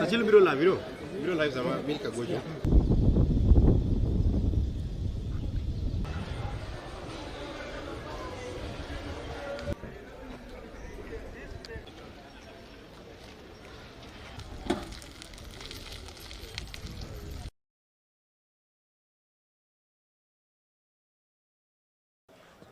Sachil biro live, biro. Biro live sama Milka Gojo.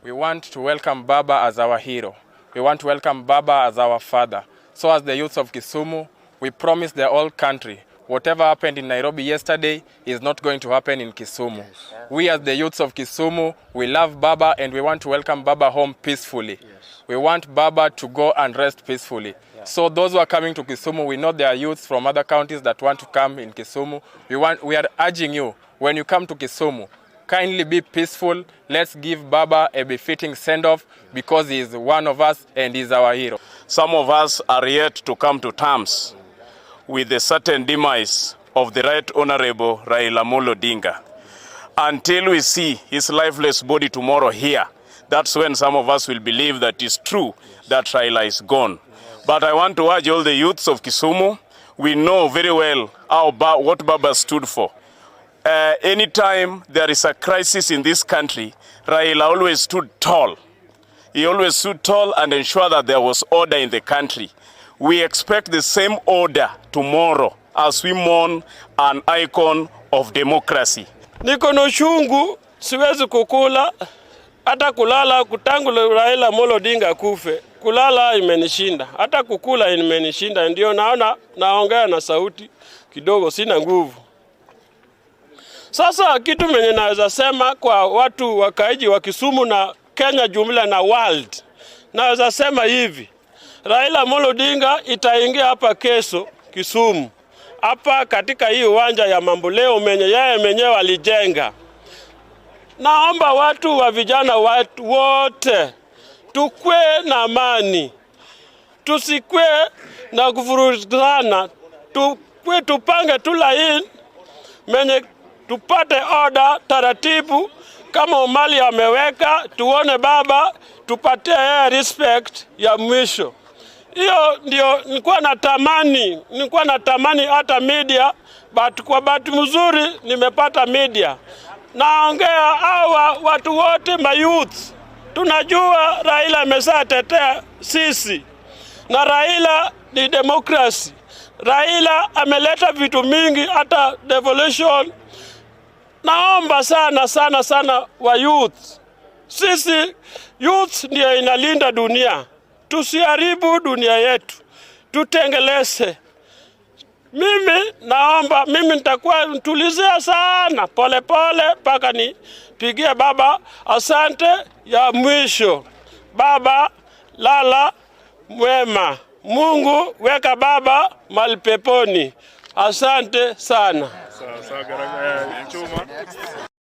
We want to welcome Baba as our hero. We want to welcome Baba as our father. So as the youths of Kisumu, we promise the whole country, whatever happened in Nairobi yesterday is not going to happen in Kisumu. Yes. We as the youths of Kisumu, we love Baba and we want to welcome Baba home peacefully. Yes. We want Baba to go and rest peacefully. Yeah. So those who are coming to Kisumu, we know there are youths from other counties that want to come in Kisumu. We are urging you, when you come to Kisumu, kindly be peaceful. Let's give Baba a befitting send-off because he is one of us and he is our hero. Some of us are yet to come to terms with the certain demise of the Right Honorable Raila Amollo Odinga. Until we see his lifeless body tomorrow here, that's when some of us will believe that it's true that Raila is gone. But I want to urge all the youths of Kisumu, we know very well what Baba stood for. Anytime there is a crisis in this country, Raila always stood tall. He always stood tall and ensured that there was order in the country. We expect the same order tomorrow as we mourn an icon of democracy. Niko na uchungu, siwezi kukula hata kulala. Tangu Raila Amolo Odinga kufe, kulala imenishinda, hata kukula imenishinda. Ndio naona naongea na sauti kidogo, sina nguvu. Sasa kitu mwenye naweza sema kwa watu wakaaji wa Kisumu na Kenya jumla na world, naweza sema hivi, Raila Amolo Odinga itaingia hapa kesho Kisumu, hapa katika hii uwanja ya Mamboleo menye yeye mwenyewe alijenga. Naomba watu wa vijana watu wote tukwe na amani, tusikwe na kuvurugana, tukwe tupange tu line menye tupate order taratibu kama Omali ameweka, tuone baba, tupatie yeye respect ya mwisho. Hiyo ndio nilikuwa natamani hata media, but kwa bahati mzuri nimepata media. Naongea hawa watu wote ma youth, tunajua Raila ameshatetea sisi, na Raila ni democracy. Raila ameleta vitu mingi, hata devolution. Naomba sana sana sana wa youth, sisi youth ndio inalinda dunia, tusiharibu dunia yetu, tutengeleze. Mimi naomba, mimi nitakuwa mtulizia sana polepole mpaka nipigie baba asante ya mwisho. Baba lala mwema, Mungu weka baba mahali peponi. Asante sana. Sawa sawa, chuma.